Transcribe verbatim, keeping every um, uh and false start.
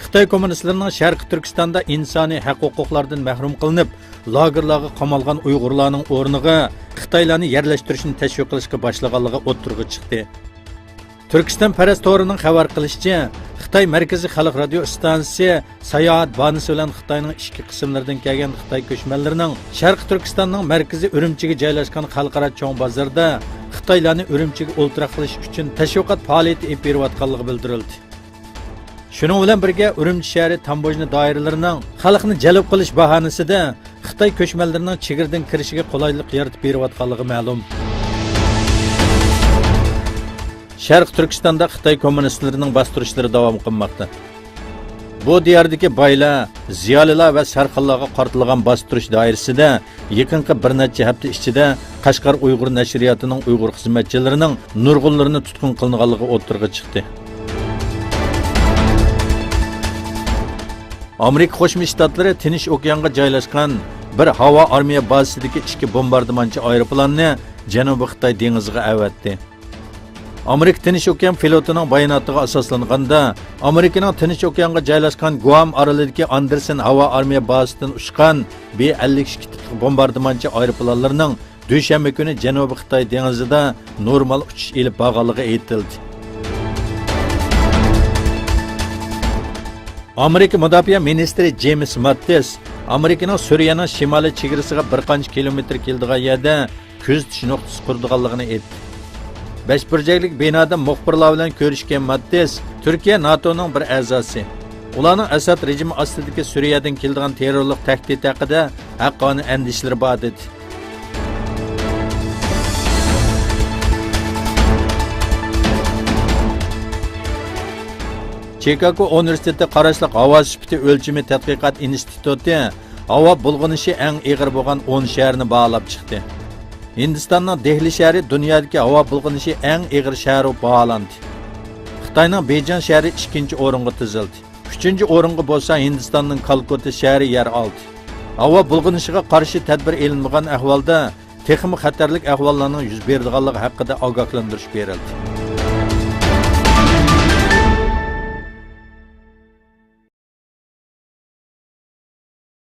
خىتاي كوممۇنىستلىرىنىڭ شەرقىي تۈركىستاندا ئىنسانىي ھەق-ھوقۇقلاردىن مەھرۇم قىلىنىپ، لاگېرلارغا قامالغان ئۇيغۇرلارنىڭ ئورنىغا خىتايلارنى يەرلەشتۈرۈشنى تەشۋىق قىلىشقا باشلىغانلىقى ئوتتۇرىغا چىقتى. تۈركىستانپەرەس تورىنىڭ خەۋەر قىلىشىچە، خىتاي مەركىزىي خەلق رادىيو ئىستانسىسى ساياھەت بانىسى بىلەن خىتاينىڭ ئىچكى قىسىملىرىدىن كەلگەن خىتاي كۆچمەنلىرىنىڭ شەرقىي تۈركىستاننىڭ مەركىزى ئۈرۈمچىگە جايلاشقان خەلقئارا چوڭ بازاردا خىتايلارنى ئۈرۈمچىگە ئولتۇراقلىشىش ئۈچۈن تەشۋىقات پائالىيىتى ئېلىپ بېرىۋاتقانلىقى بىلدۈرۈلدى. شۇنىڭ بىلەن بىرگە، ئۈرۈمچى شەھىرى تاموژنا دائىرىلىرىنىڭ خەلقنى جەلپ قىلىش باھانىسىدە خىتاي كۆچمەنلىرىنىڭ چېگرىدىن كىرىشىگە قولايلىق يارىتىپ بېرىۋاتقانلىقى مەلۇم. شەرقىي تۈركىستاندا خىتاي كوممۇنىستلىرىنىڭ باستۇرۇشلىرى داۋام قىلماقتا. بۇ دىياردىكى بايلار، زىيالىيلار ۋە سەرخىللارغا قارىتىلغان باستۇرۇش دائىرىسىدە يېقىنقى بىر نەچچە ھەپتە ئىچىدە قەشقەر ئۇيغۇر نەشرىياتىنىڭ ئۇيغۇر خىزمەتچىلىرىنىڭ نۇرغۇنلىرىنى تۇتقۇن قىلىنغانلىقى ئوتتۇرىغا چىقتى. ئامېرىكا قوشما شتاتلىرى تىنچ ئوكيانغا جايلاشقان بىر ھاۋا ئارمىيە بازىسىدىكى ئىككى بومباردىمانچى ئايروپىلاننى جەنۇبىي خىتاي دېڭىزىغا ئەۋەتتى. ئامېرىكا تىنچ ئوكيان فلوتىنىڭ باياناتىغا ئاساسلانغاندا، ئامېرىكىنىڭ تىنچ ئوكيانغا جايلاشقان گۇئام ئارىلىدىكى ئاندېرسېن ھاۋا ئارمىيە بازىسىدىن ئۇچقان بى ئەللىك ئىككى تىپلىق بومباردىمانچى ئايروپىلانلىرىنىڭ دۈشەنبە كۈنى جەنۇبىي خىتاي دېڭىزىدا نورمال ئۇچۇش ئېلىپ بارغانلىقى ئېيتىلدى. ئامېرىكا مۇداپىئە مىنىستىرى جېيمس ماتتىس ئامېرىكىنىڭ سۈرىيەنىڭ شىمالىي چېگرىسىغا بىر قانچە كىلومېتىر كېلىدىغان يەردە كۆزىتىش نۇقتىسى قۇرىدىغانلىقىنى ئېيتتى. بەش بۇرجەكلىك بىنادا مۇخبىرلار بىلەن كۆرۈشكەن ماتتىس، تۈركىيە ناتونىڭ بىر ئەزاسى. ئۇلارنىڭ ئەسەد رېجىمى ئاستىدىكى سۈرىيەدىن كېلىدىغان تېررورلۇق تەھدىتى ھەققىدە ھەققانىي ئەندىشىلىرى بار، دېدى. چىكاگو ئۇنىۋېرسىتېتى قاراشلىق ھاۋا سۈپىتى ئۆلچىمى تەتقىقات ئىنستىتۇتى ھاۋا بۇلغىنىشى ئەڭ ئېغىر بولغان ئون شەھەرنى باھالاپ چىقتى. ھىندىستاننىڭ دېھلى شەھىرى دۇنيادىكى ھاۋا بۇلغىنىشى ئەڭ ئېغىر شەھەر بولۇپ باھالاندى. خىتاينىڭ بېيجىڭ شەھىرى ئىككىنچى ئورۇنغا تىزىلدى. ئۈچىنچى ئورۇنغا بولسا ھىندىستاننىڭ كالكۇتتا شەھىرى يەر ئالدى. ھاۋا بۇلغىنىشىغا قارشى تەدبىر ئېلىنمىغان ئەھۋالدا تېخىمۇ خەتەرلىك ئەھۋاللارنىڭ يۈز بېرىدىغانلىقى ھەققىدە ئاگاھلاندۇرۇش بېرىلدى.